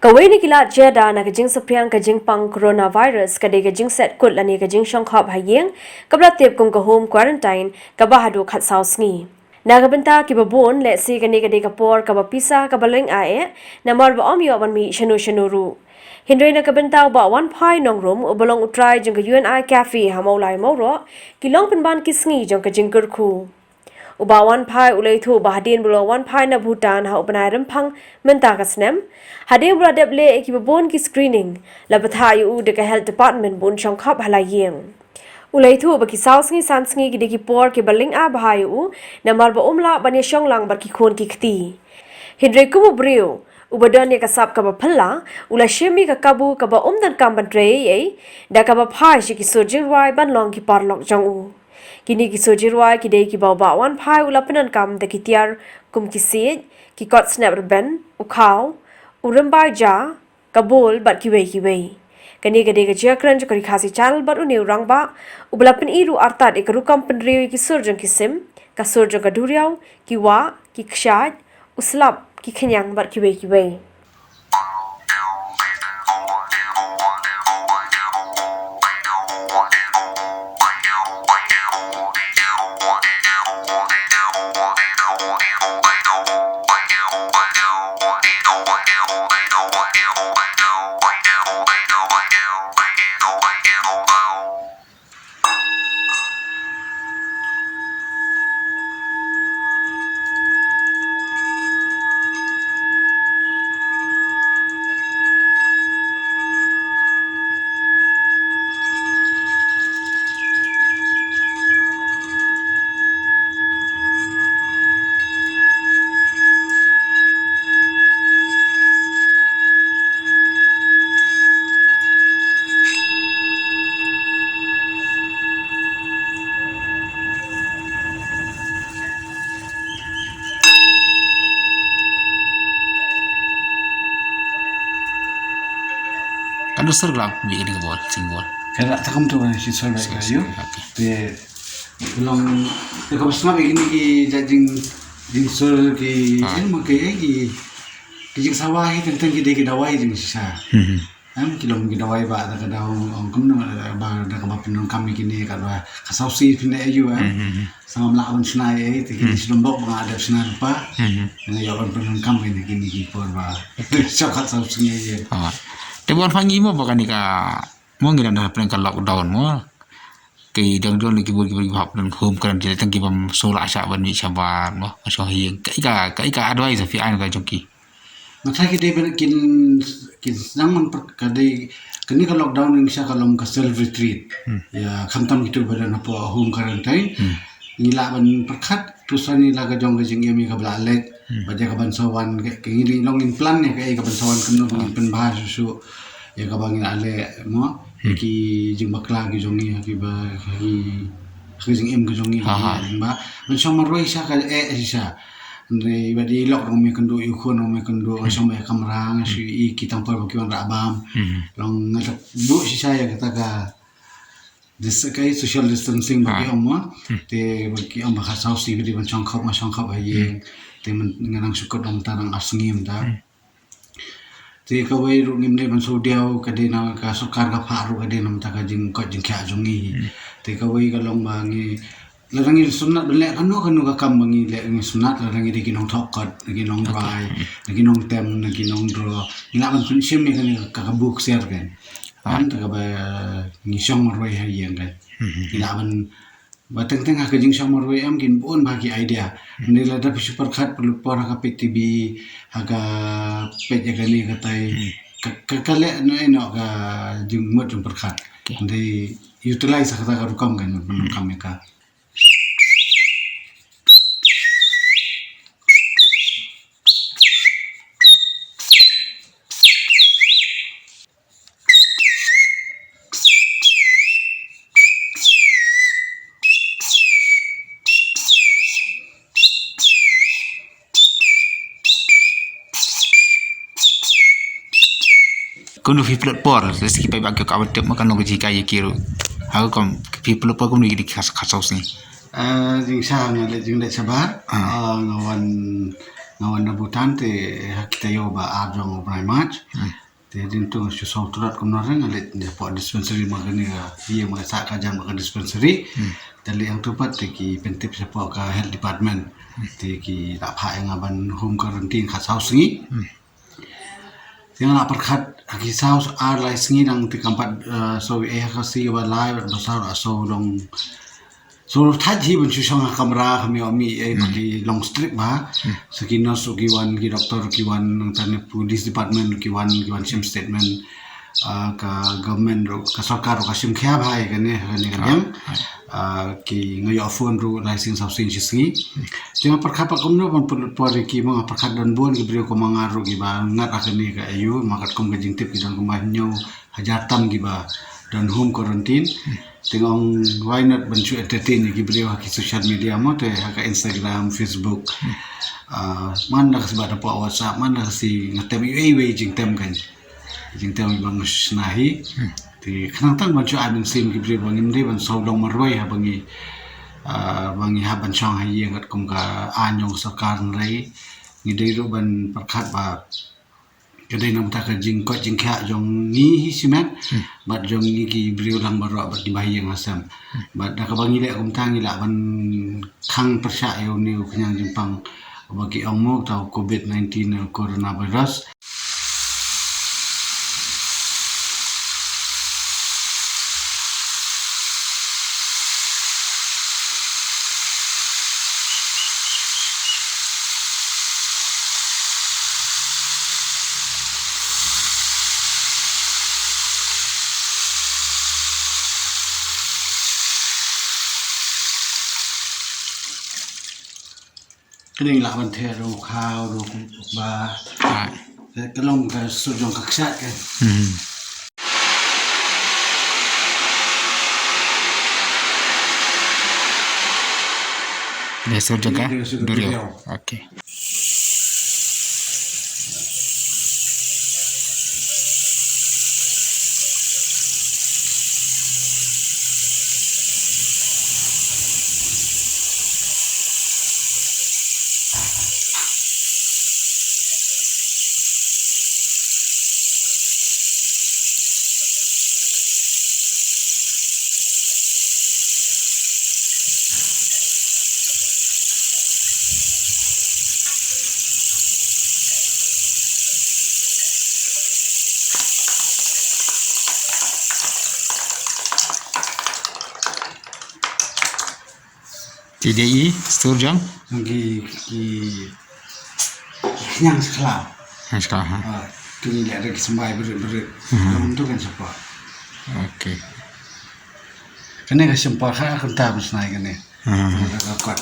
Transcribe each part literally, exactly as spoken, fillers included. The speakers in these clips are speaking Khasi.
Kawei na ki lad jia da na ka jingsaphriang ka jingpang coronavirus ka dei ka jingset kut lane ka jingshongkhop ha ïing, kaba la tip kum ka home quarantine, kaba haduh khatsaw sngi. Na ka bynta kiba bun, lehse kane ka dei ka por kaba pisa kaba lyngba eh, namar ba ym ïoh ban mih shano shano ruh. Hynrei na ka bynta u Bah Wanphai Nongrum, uba long u trai jong ka U N I Cafe ha Mawlai Mawroh, ki long pynban ki sngi jong ka jingkyrkhu. U Bah Wanphai u la ïathuh ba hadien ba u la wanphai na Bhutan ha u bnai Rymphang mynta ka snem, hadien ba u la dep leh ïa kiba bun ki screening, la bthah ïa u da ka Health Department ba un shongkhop ha la ïing. U la ïathuh ba ki saw sngi san sngi ki dei ki por kiba lyngba bha ïa u, namar ba um lah ban ïashong lang bad ki khun ki kti. Hynrei kum u briew uba don ïa ka sap kaba phylla, u la shim ïa ka kabu kaba um donkam ban trei ei ei, da kaba phai sha ki sur jingrwai ban long ki paralok jong u. Kine ki sur jingrwai ki dei kiba u Bah Wanphai u la pyndonkam da ki tiar kum ki siej, ki kot snep rben, u khaw, u rymbai ja, ka bol bad kiwei kiwei. Kane ka dei ka jingïakren jong ka Ri Khasi Channel bad une u rangbah, uba la pyni ruh artat ïa ka rukom pynriew ïa ki sur jong ki sim, ka sur jong ka duriaw, ki wah, ki kshaid, u slap, ki khñiang bad kiwei kiwei. Kan du sir glak, bi kini bol, sing bol. Kala takam tu kan si sir baik. Sir, kayu. Sir, okay. Te long, te kau sngap ini ki jajing, jing sir ki, ah, ilmu ki, eh, ki, ki jing sawa hi tentang ki dei ki dawai jing sisa. Hmm. Em, ki long ki dawai ba da ka daw, ong kum na ba da ka ba pyndonkam ïa kine ka ba ka saw si pynleh ayu, em. Hmm, hmm, hmm. Sa ngam lah ban shna ïa, te kine, hmm, shi dombok ba nga dep shna lypa. Hmm, hmm. Nga ïoh ban pyndonkam ïa kine ki por ba. Shokhat saw sngi ïa. Ah. Te ban pang imo ba kane ka, mo ngi dang da pyndonkam lockdown mo. Ki dang don ki bun ki bun ki hap dang home quarantine tang ki bym shu lah shah ban mih shabar mo. Ka shong hi ka, ka, ka advice phi ai ka jong ki. Nga tharai ki dei ban kin, kin sdang ban pyrkhat ka dei, kane ka lockdown ngi sha ka long ka self retreat. Hmm. Ïa, khamtam kito ba don hapoh home quarantine. Hmm. Ngi lah ban pyrkhat, tu sa ngi lah ka jong ka jingim ïa ka ba la leit. Hmm. Ba ïa ka ban sa wan, ka, ka ngi dei long ngin plan ïa ka, ïa ka ban sa wan kumno, ah, ngin pynbha shuh shuh. Ïa ka ba ngi la leh, mo. Hmm. Ki jingbakla ki jong ngi, ki ba, ki, ki jingim ki jong ngi, ha, ha, ba. Ban shong marwei sha ka, eh, sha. Hynrei ba dei lok rong me kynduh, ïa u khun rong me kynduh, hmm, shong ba ïa kamra, nga shu i ki tang por ba ki wan rah bam. Hmm. Long nga tak buh shisha ïa kata ka dis-, ka social distancing ba ki ong mo. Hmm. Te ba ki ong ba ka saw si ba dei ban shong khop, nga shong khop ha ïing. Hmm. Te men, nga nang shu kut long ta nang ar sngi mynta. Hmm. Te kawei ruh ngim dei ban shu diaw, ka dei na ka sorkar ka phah ruh ka dei na mynta ka jingkoit jingkhiah jong ngi. Hmm. Te kawei ka long ba ngi, lada ngi sngewtynnat ban leh kano kano ka kam ba ngi leh ngi sngewtynnat, lada ngi dei ki nongthoh kot, ki nongrwai, okay, hmm, ki nongtem, ki nongdro. Ngi lah ban pynshim ïa kane ka, ka buk ser kan. Ah. Kan ta ka ba ngi shong marwei ha ïing kan. Hmm, hmm, hmm. Ngi lah ban Ba teng teng ha ka jingshong marwei em kin bun bha ki idea. Hmm. Hynrei lada phi shu pyrkhat phi lut por ha ka peit T V, ha ka peit ïa kane katai. Hmm. Ka, ka, ka leh noh eh noh ka jingmut jingpyrkhat. Okay. Hynrei utilize ha kata ka rukom kan, hmm, rukom ïa ka. Kumno phi pynlut por, lehse ki paidbah ki kwah ban tip mo, kano ka jinghikai ïa ki ruh. Ha ka kum phi pynlut por kumno ïa ki dei ki khatsaw sngi. Ah, jingshah nga leh jingdait shabar. Ah. Ah, nga wan Nga wan na Bhutan te ha ki taïew ba ar jong u bnai March. Hmm. Te hadien to nga shu saw tlot kumno re nga leit shapoh dispensary, ma kane ka ïing ma ka sah ka jan ma ka dispensary. Hmm. Te leit hangto pat te ki pyntip shapoh ka health department. Hmm. Te ki la phah ïa nga ban home quarantine khatsaw sngi. Hmm. Te nga la pyrkhat ha ki saw ar lai sngi dang te kam pat, eh, saw ei ha ka sngi ba lai bad ba saw la saw long. So thait hi ban shu shong ha kamra, kam ïoh mih ei, ba ki long strict bha. Hmm. So ki nurse ruh ki wan, ki doctor ruh ki wan, nangta ne police department ruh ki wan, ki wan shim statement. Ah, ka government ruh, ka sorkar ruh ka shim khia bha ïa kane, kane ka liang. Ah, ah, ki nga ïoh phone ruh lai sien saw sien shi sngi. Te nga pyrkhat pat kumno ban pynlut por ïa ki, ma nga pyrkhat don bun ki briew kumba nga ruh kiba ngat ha kane ka aïu, ma katkum ka jingtip ki don kumba hynñiew hajar tam kiba don home quarantine. Te nga ong, why not ban shu entertain ïa ki briew ha ki social media mo, te ha ka Instagram, Facebook. Ah, man la ka sngi bad hapoh WhatsApp, man la ka sngi nga tem iwei iwei jingtem kan. Jingtem ba nga shu shna hi. Hmm. Te khnang tang ban shu ai mynsiem ki briew ba ngim dei ban saw long marwei haba ngi, ah, ba ngi hap ban shong ha ïing katkum ka aiñ jong ka sorkar hynrei ngi dei ruh ban pyrkhat ba ka dei namar ka jingkoit jingkhiah jong ngi hi shimet, hmm, bad jong ngi ki briew lang baroh bad kiba ha ïing ha sem. Hmm. Bad da kaba ngi leh kumta ngi lah ban khang pyrshah ïa une u khñiang jingpang ba ki ong mo, uta u covid nineteen, u coronavirus. Kane lah ban theh ruh khaw ruh ba. Ka long ka sur jong ka kshaid ka. Hmm. Ka sur jong ka duriaw. Okay. Te dei i sur jong? Ki, ki khñiang sa khlaw. Khñiang sa khlaw, ha. Ah, to ngi leh da ki symbai brit brit. Mhm. Lam to kan symbai. Okay. Kane ka symbai ka kan ta bsnai kane. Mhm. Ka kot.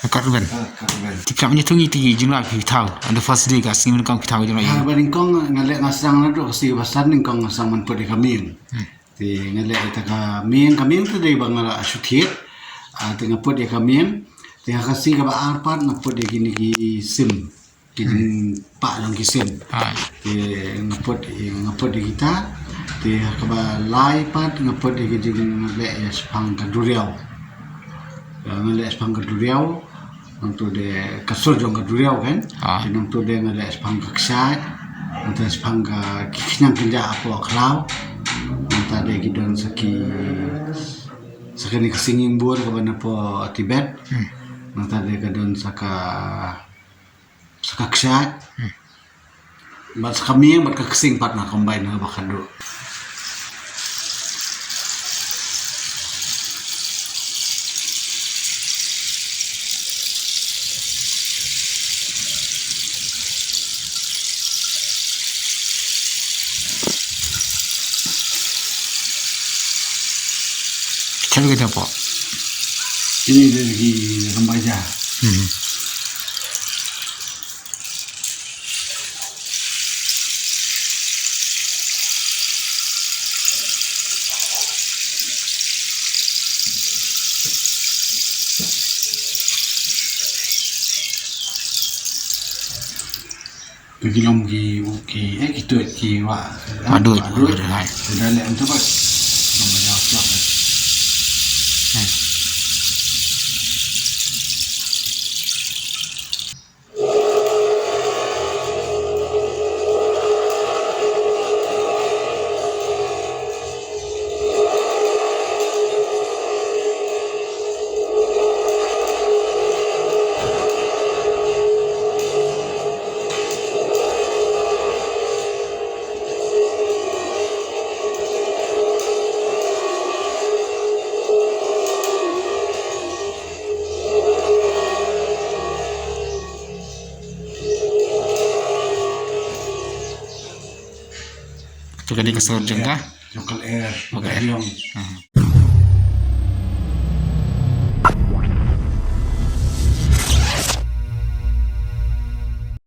Ka kot ruben. Ah, kot ruben. Tip sha mynta to ngi te ki jinglap ki thaw. On the first day ka sngi mynnyngkong ki thaw jinglap. Ha, ba nyngkong nga leh nga sdang naduh ka sngi ba san nyngkong nga sdang ban put ïa ka mieng. Hmm. Te nga leh ïa ka mieng, ka mieng te dei ba nga la shu thied. Ah, te nga put ïa ka mieng. Te ha ka sngi kaba ar pat nga put ïa kine ki sim. Ki jingpah jong ki sim. Ah. Te nga put, nga put ïa kita. Te ha kaba lai pat nga put ïa ki jing, nga leh ïa shaphang ka duriaw. Nga leh shaphang ka duriaw. Nangto de ka sur jong ka duriaw kan. Ah. Te nangto de nga leh shaphang ka kshaid. Nangto shaphang ka ki khñiang kynjah hapoh khlaw. Nangta de ki don sa ki, sa kane ka singing bowl kaba na poh Tibet. Hmm. Nangta de ka don sa ka, sa ka kshaid. Hmm. Bad sa ka mieng bad ka ksing pat nga combine ha kaba khadduh. Chal kita po. Ini dari lagi remaja. Hmm. Ki long ki, ki, eh, ki tuid ki wah. Wah duid, wah duid, hai. Dah leh untuk apa? Nama jawab tu apa? Hai. To kane ka sur jong ka. Local air. Local air. Yung. Mhm.